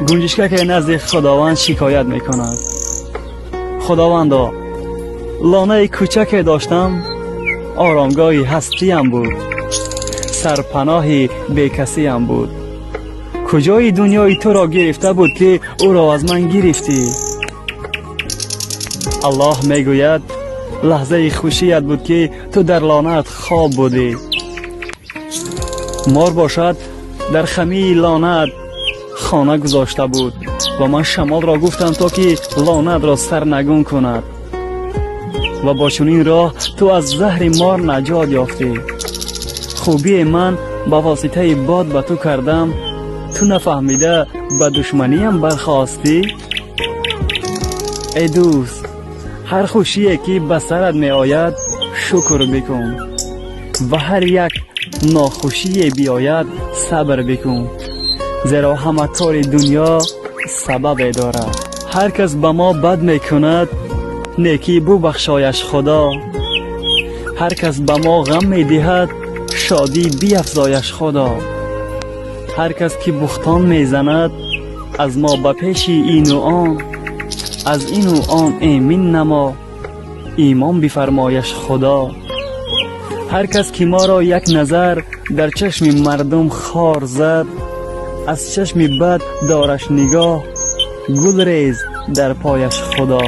Гунҷишкаке назди Худованд шикоят мекунад: «Худовандо, лонаи кӯчаке доштам, оромгоҳи ҳастиям буд, сарпаноҳи бекасиям буд. Куҷои дунёи туро гирифта буд, ки ӯро аз ман гирифтӣ?» Аллоҳ мегӯяд: «Лаҳзаи хушият буд, ки ту дар лонаат хоб будӣ. Мор бошад, дар хамии лонаат хона гузошта буд ва ман шамолро гуфтам, то ки лонаатро сарнагун кунад ва бо чунин роҳ ту аз заҳри мор наҷот ёфтӣ. Хубие ман ба воситаи бод ба ту кардам, ту нафаҳмида ба душманиям бархостӣ. Эй дӯст, ҳар хушие ки ба сарат меояд, шукр бикун ва ҳар як нохушие биёяд, сабр бикун, зеро ҳама кори дунё сабабе дорад. Ҳар кас ба мо бад мекунад, некӣ бубахшояш, Худо. Ҳар кас ба мо ғам медиҳад, шодӣ биафзояш, Худо. Ҳар кас ки бухтон мезанад аз мо ба пеши ину он, аз ину он эмин намо, имон бифармояш, Худо. Ҳар кас ки моро як назар дар чашми мардум хор зад, аз чашми бад дораш нигоҳ, гул рез дар пояш, Худо».